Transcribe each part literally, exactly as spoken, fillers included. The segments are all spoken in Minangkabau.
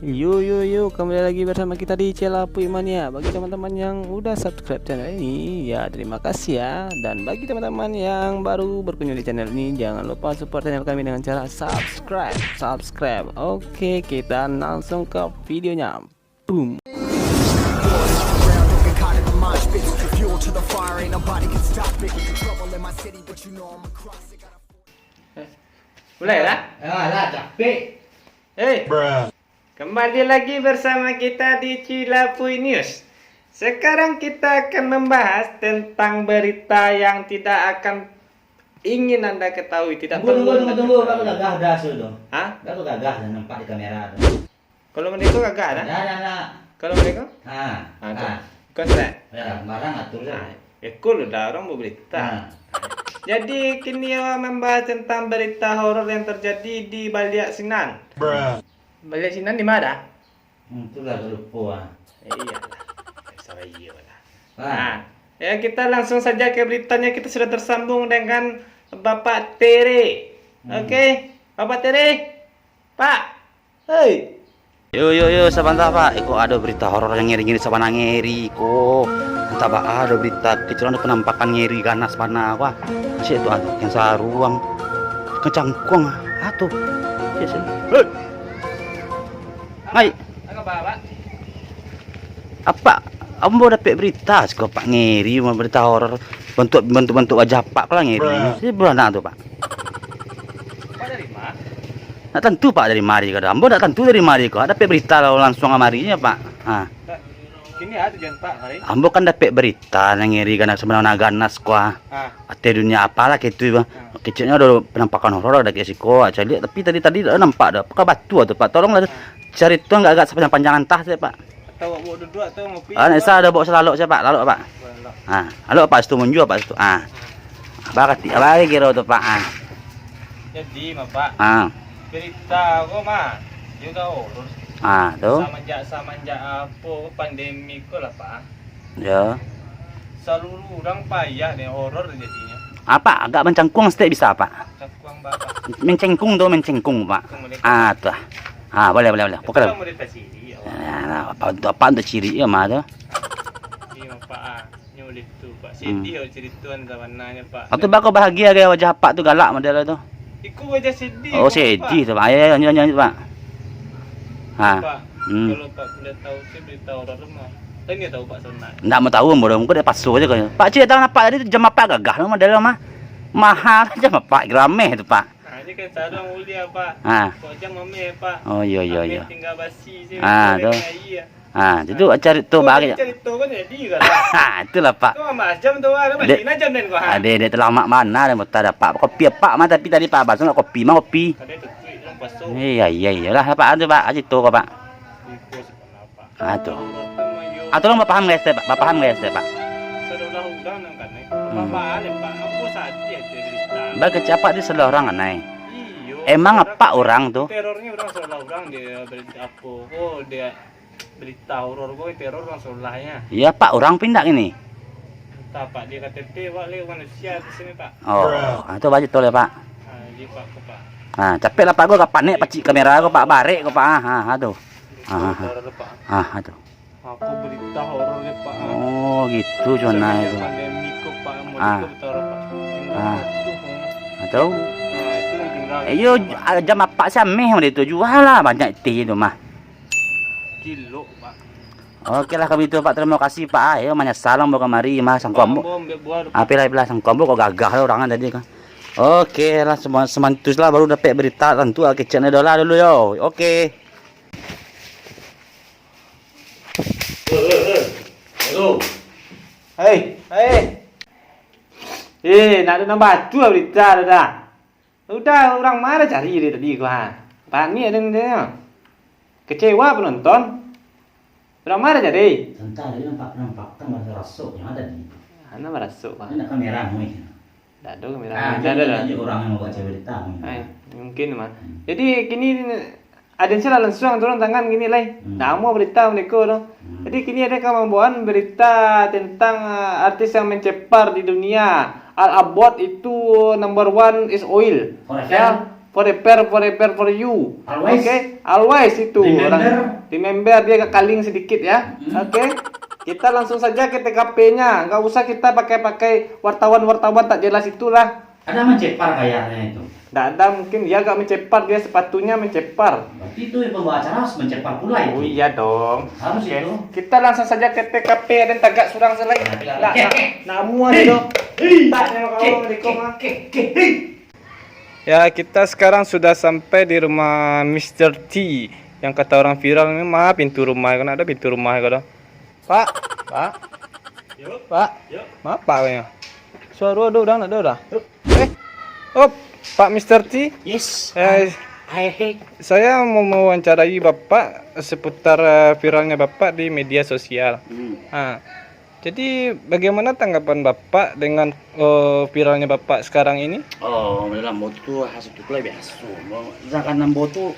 Yo yo yo, kembali lagi bersama kita di Celapuik Mania. Bagi teman-teman yang udah subscribe channel ini, ya terima kasih ya. Dan bagi teman-teman yang baru berkunjung di channel ini, jangan lupa support channel kami dengan cara subscribe, subscribe. Oke, kita langsung ke videonya. Boom. Mulai lah. Ah, lah capek. Hei, kembali lagi bersama kita di Cilapui News. Sekarang kita akan membahas tentang berita yang tidak akan ingin anda ketahui, tidak Tunggu, perlu tunggu, anda tunggu, tunggu. Baru ketahui. Gagah dah sudah. Hah? Baru gagah dah nampak di kamera tu. Kalau mereka gagah dah. Dah, dah, dah. Kalau mereka? Ah, Ah, tu. ah. Kau tak? Dah, barang atur je. Ah, ekor lu dah orang berberita. Ah. Jadi kini awak membahas tentang berita horor yang terjadi di Baliak Sinan. Baliak Sinan di mana? Hmm, itulah lupa ah. Iya lah. Salah iya lah. Ah. Nah, ya kita langsung saja ke beritanya. Kita sudah tersambung dengan Bapak Tere. Hmm. Oke, Bapak Tere. Pak. Hei. Yo yo yo, sabanta Pak. Iko ado berita horor yang ngeri-ngeri sabana ngeri ko. Antah baa ado berita kecil ado penampakan ngeri ganas bana ko. Asyik tu ado yang saruang. Kecangkuang ah tu. Asyik sini. Hei. Ngai. Apa? Ambo dapek berita siko Pak ngeri, berita horor. Bentuk bentuk-bentuk wajah Pak ko lah ngeri. Si bana tu Pak. Pak dari mana? Nak tantu Pak dari mari ko. Ambo nak tantu dari mari ko. Dapek berita lah langsung kamari nyo Pak. Ha. Kini ada tujuan Pak mari. Ambo kan dapek berita nan ngeri ganas sabana ganas ko. Ah, Ateh dunia apalah kitu bah. Keceknyo ado penampakan horor ado ka siko, caliak tapi tadi-tadi dak nampak dah. Apakah batu atau Pak? Tolonglah cari tu agak-agak sepanjang-panjang antah saja Pak. Atau awak bawa duduk atau ngopi? Ah, nak isa ada bawa selalok saja Pak, lalok Pak. Ah, lalok Pak situ munjua Pak situ. Ah. Abah kati, abah lagi kira tu Pak. Ah. Jadi mah Pak, Ah. Berita ko mah juga horor. Ah, tu. Semenjak semenjak apa ko pandemi ko lah Pak. Ya. Seluruh orang payah deh horor jadinya. Apa agak mencangkung sedikit bisa Pak? Cakuang bapak. Mencengkung tu mencengkung Pak. Kemudian Ah, tu lah. Ah, boleh boleh boleh. Pokoknya. Mau dikasih ya. Ah, apa untuk apa untuk ciri ya mah tu? Iya Pak ah. Nyo boleh tu Pak. Sedih hmm. Cerita sabananyo Pak. Atau bako bahagia gaya wajah apak tu galak model tu. Iku wajah sedih. Oh sedih tu Pak. Ayo ayo lanjut lanjut Pak. Ha. Pak, Hmm. Kalau Pak boleh tahu tu berita horor tu mah. Tanya tahu Pak Sonat. Ndak mau tahu bodoh muka dia pasu aja kau. Pak cik tahu nampak tadi tu jam apak gagah tu model mah. Mahal jam apak gerameh tu Pak. Nah, ini kan sarung mulia Pak. Ha. Kok jam mameh Pak. Oh iya iya Ameh iya. Tinggal basi je. Ah, Goreng tu. air. Ha, jadi buat cari tu Kau bagi. Cari tu kan jadi kan. Ha, itulah Pak. Kau ambil jam tu ada Dek- macam jam dan kau. Ha. Ada dia terlamak mana dia mutar dapat kopi apak mah tapi tadi Pak Abang nak kopi mah kopi. Ada tu tweet orang pasal. Iya iya iyalah Pak tu Pak. Aja tu kau Pak. Bungkus apa? Ha tu. Ah tolong Bapak paham guys Pak. Bapak paham guys Pak. Seolah orang nang kanai. Apa-apa ada Pak. Apa saja dia berita. Bagi siapa dia salah orang kanai. Iyo. Emang apa orang tu? Terornya orang seolah orang dia berita apa. Oh dia berita horor kau teror orang seolahnya. Ya Pak orang pindah ini. Entah Pak dia K T P Pak lagi manusia di sini Pak. Oh, ah, tu baca toleh Pak. Ha, dia Pak ke Pak. Ha, capek lah Pak gua kapan nek pacik kamera gua Pak barek gua Pak. Ha, ha, ha tu. Ha, ha, ha. Horor Pak. Ha, ha tu. Aku berita horor ni Pak. Oh, gitu zona itu. Pandemi kok Pak mau Ah. Berita horor Pak. Ah. Itu, Ha tu. Nah, itu yang tinggal. Eh, yo j- ah, jam apak siameh mah itu jual lah banyak teh tu mah. Kilo Pak. Oke lah kami tu Pak terima kasih Pak. Ah, yo manyasal ambo kamari mah sangko ambo. Ambo ambil buah tu. Apilah apilah sangko ambo kok gagah lah orang tadi kan. Oke lah semua semantus lah baru dapat berita tentu lah kecek ni dolar dulu yo. Oke. Hello. Hei, hei. Eh, nak ada nambah tu lah berita tu dah. Udah orang mana cari dia tadi ko ha. Panik ada dia. Kecewa penonton. Orang mana cari? Entah dia nampak nampak kan masa rasuknya ada di. Mana merasuk Pak? Ada kamera mui. Tak ada kamera. Ah, Tak jadi ada dah. Banyak orang yang buat cerita mui. Eh, mungkin mah. Hmm. Jadi kini ada sila langsung turun tangan gini lai. Hmm. Namo berita mereka tu. Hmm. Jadi kini ada kawan bawaan berita tentang uh, artis yang mencepar di dunia. Al Abbott itu number one is oil. Horevel. Ya. Forever, forever for you. Always. Oke, always itu. Remember. Orang, remember dia agak kaling sedikit ya. Mm-mm. Oke. Kita langsung saja ke T K P-nya. Nggak usah kita pakai-pakai wartawan-wartawan tak jelas itulah. Ada mencepar kayaknya itu. Nggak ada, mungkin dia agak mencepar, dia sepatunya mencepar. Berarti itu yang pembawa acara harus mencepar pula itu. Oh iya dong. Harus. Oke. Itu. Kita langsung saja ke T K P, ada yang tagak surang selai. Nah, nah, nah, namu ada tu. Hei. Tak, memang kawan mereka mah. Ya, kita sekarang sudah sampai di rumah Mister T yang kata orang viral ni. Mana pintu rumah? Kan ada pintu rumah kau dah. Pak, Pak. Yo. Pak. Yo. Maaf, Pak, kayaknya. Suara ada orang, nak ada orang. Yo. Eh, oh, Pak Mister T. Yes. Eh, I, I hate. Saya mau mewawancarai Bapak seputar, eh, viralnya Bapak di media sosial. Hmm. Ha. Jadi, bagaimana tanggapan Bapak dengan, eh, viralnya Bapak sekarang ini? Oh, dalam botu hal itu lah biasa. Sedangkan ambo tu,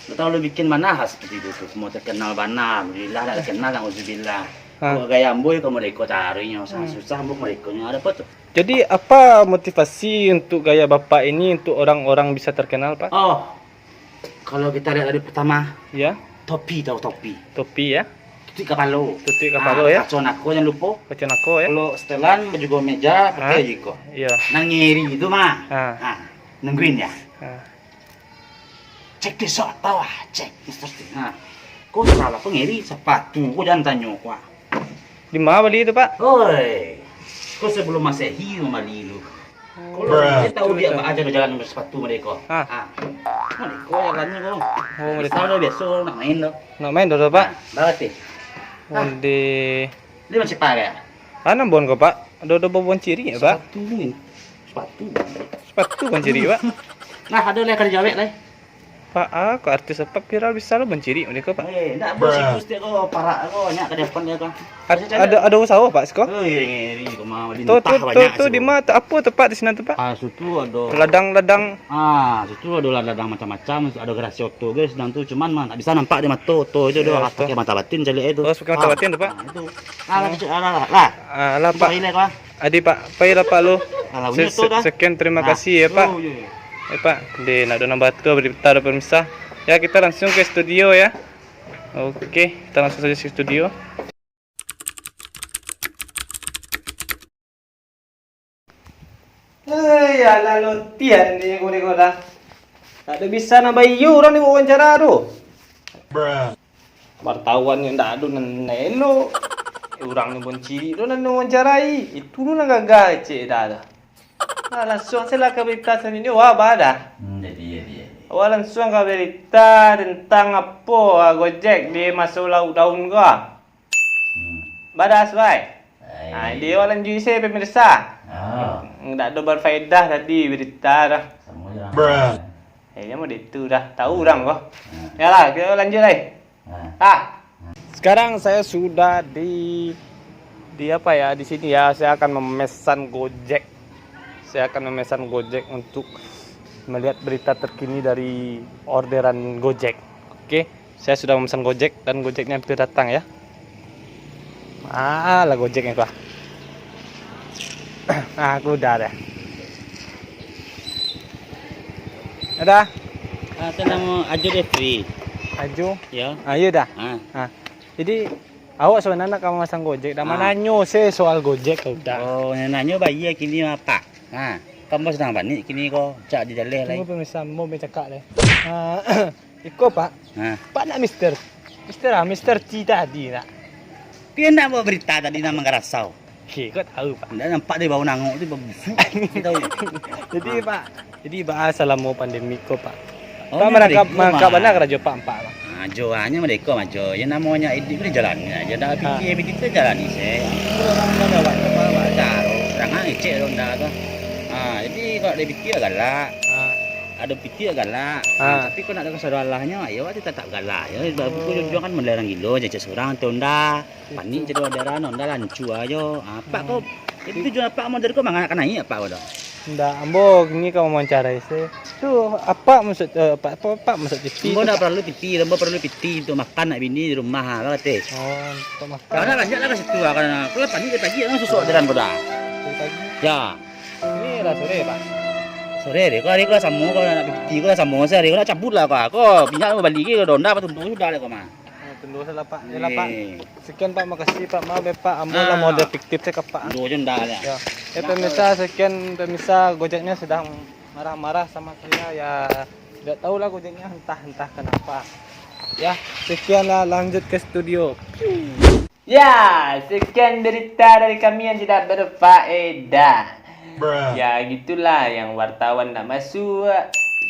tak tahu bikin mana hal seperti itu tu. Mau terkenal bana, alhamdulillah, tak terkenal, alhamdulillah. Ha. Kalau gaya ambo, kalau mereka taruhnyo, sangat susah ambo mereka nyo. Ada apa tu? Jadi, apa motivasi untuk gaya Bapak ini untuk orang-orang bisa terkenal, Pak? Oh, kalau kita lihat dari pertama, ya. Topi, tahu topi? Topi, ya. Tutup kapalo. Tutup kapalo, ah, ya. Kaco nako jangan lupo. Kaco nako, ya. Kalau setelan, baju meja, pakai aja ko. Iya. Nang ngeri itu mah. Ah. Ah, nungguin ya. Ah. Cek di bawah, cek. Mister Sting. Ah. Kau salah, kau ngeri sepatu, kau jangan tanyo, kau. Di mana bali itu, Pak? Oi, kau sebelum Masehi mambali tu. Kalau dia tahu dia baa jalan bersepatu mereka. Ah. Ah. Mereka jalannya kau. Oh, mereka. Biasa dah, biasa nak main dah. Nak main dah, Pak? Ah, berarti. Onde. Dia macam apa ya? Anak bon kau, Pak? Ada, ada bawon ciri ya, Pak? Sepatu ni. Sepatu. Sepatu bon ciri, Pak? Nah, ada lah kerja awet lah. Pak, ah, kok artis apa viral bisa lo manciri mereka, Pak? Eh, ndak bos, itu setiap ko parak ko, nyak ka depan dia ko. Ad-, ada, ada usaha, Pak, siko? Oh, iya, ngeri ko mah, tu, tu, tu, di ma, tu, apa tu, Pak, di sinan tu, Pak? Ah, situ ada. Ladang-ladang. Ah, situ ada ladang macam-macam, ada garasi oto ge sinan tu, cuman mah ndak bisa nampak di mato oto itu, dah harus pakai mata batin caliak itu. Oh, harus pakai mata batin tu, Pak? Ah, itu. Ah, lah, lah, lah. Ah, lah, Pak. Adi, Pak, pai lah, Pak, lu. Alah, se-, se-, sekian, terima kasih ya, Pak. Oh, iya, iya. Eh, Pak, di nak ada nambah tu, berita ada pemirsa. Ya, kita langsung ke studio ya. Oke, kita langsung saja ke studio. Hei, alah lotian ni kau ni kau dah. Tak ada bisa nak bayar orang ni wawancara tu. Wartawan yang ndak ado nan elok. Urang ni bon cirik tu nan wawancarai. Itu tu nan gagal cek dah tu. Nah, langsung sajolah ka berita selanjutnyo. Wah, bah dah. Hmm, jadi, jadi, jadi. Wah, langsung ka berita tentang apo, ah, Gojek di maso lockdown ko, ah. Hmm. Bah dah, suai. Hai. Ah, di awak lanjuik se, pemirsa. Ah. Ndak ado berfaedah tadi berita dah. Samo je lah. Eh, nyo mode itu dah. Tahu urang ko. Ah. Yalah, kita lanjuik lai. Ah. Ah. Sekarang saya sudah di, di apa ya, di sini ya, saya akan memesan Gojek. Saya akan memesan Gojek untuk melihat berita terkini dari orderan Gojek. Oke, saya sudah memesan Gojek dan Gojeknya hampir datang ya. Ah, lah Gojeknya, Pak. Ah, aku udah dah. Ada? Ah, tu namo Ajo Jeffrey. Ajo? Ya. Ah, iya dah. Ah. Ah. Jadi, awak sabananyo nak ka mamasang Gojek, dah mananyo se soal Gojek ka udah. Oh, nan nanyo bayia kini apak. Ha, kan ambo sadang panik kini ko, cak di jaleh lai. Tunggu pemirsa, ambo bacakak lai. Ah, iko, Pak. Ha. Pak nak Mister, Mister ah, Mister T tadi nak. Pian nak buat berita tadi nak manggarasau. Oke, kau tahu, Pak. Ndak nampak dari bau nangok tu, babusuk. Kau tahu. Jadi, Pak, jadi, Pak, salamo pandemi ko, Pak. Oh, Pak merangkap, merangkap bana karajo Pak, Pak, Pak. Ah, jo, hanyo mereka majo. Yang namonyo iduik tu dijalani aja. Dah pikir, pikir tu jalani se. Orang dah buat apa, buat caro. Jangan ngecek ronda tu. Ah, jadi kalau ada pikir galak. Ah. Ada pikir galak. Ah. Ah, tapi kau nak dengar suara Allahnyo, ya waktu tetap galak. Ya, sebab tu kau jangan melarang gilo, cecek seorang atau ronda. Panik jadi orderan, ronda lancu aja. Ah, Pak, kau, jadi tujuan Apak mau dari kau manganak ka naik Apak kau dah? Ndak, ambo kini ka wawancarai se. Tu, Apak masuk, eh, Apak, Apak, Apak masuk T V. Ambo ndak paralu T V, ambo paralu piti untuak makan anak bini di rumah, Apak kata. Oh, untuak makan. Kau dah lanjut lah ka situ lah, kan. Kau lah panik dari pagi, kan susah jalan kau dah. Dari pagi? Ya. Ini lah sore, Pak. Sore deh, kau hari kau lah samo, kau nak piti kau lah samo, sehari kau nak cabut lah kau. Kau minyak kau bali ke, kau donda apa tundu sudah lah kau mah. Oh, tundu salah, Pak. Yalah, Pak. Eh. Sekian, Pak. Makasih, Pak. Maaf ya, Pak. Ambo lah Ah. mode fiktif cakap, Pak. Tundu je ndak lah. Ya. Ya, Nak pemirsa, sekian pemirsa, Gojeknya sedang marah-marah sama saya. Ya, tidak tahulah Gojeknya entah, entah kenapa. Ya, sekianlah, lanjut ke studio. Ya, sekian berita dari kami yang tidak berfaedah. Ya, gitulah yang wartawan nak masuk,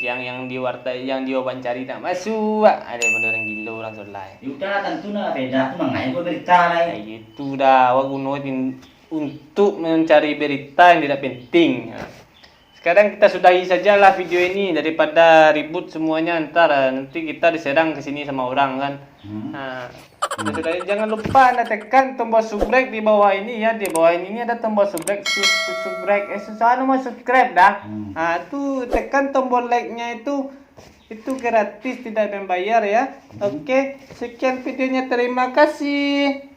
yang, yang di warta-, yang diwawancari nak masuk. Ada pun orang gilo, orang solai. Ya udah, tentu nak faedah tu mangai buat berita lah. Ya, gitu dah, awak guno tin-, untuk mencari berita yang tidak penting. Sekarang kita sudahi sajalah video ini daripada ribut semuanya, ntar, eh, nanti kita diserang ke sini sama orang kan. Hmm. Nah, kita Hmm. sudahi. Jangan lupa anda tekan tombol subscribe di bawah ini ya, di bawah ini, ini ada tombol subscribe, su-, su-, subscribe, eh, susah nomor subscribe dah. Hmm. Ah, tu tekan tombol like-nya itu, itu gratis, tidak membayar ya. Hmm. Oke, sekian videonya, terima kasih.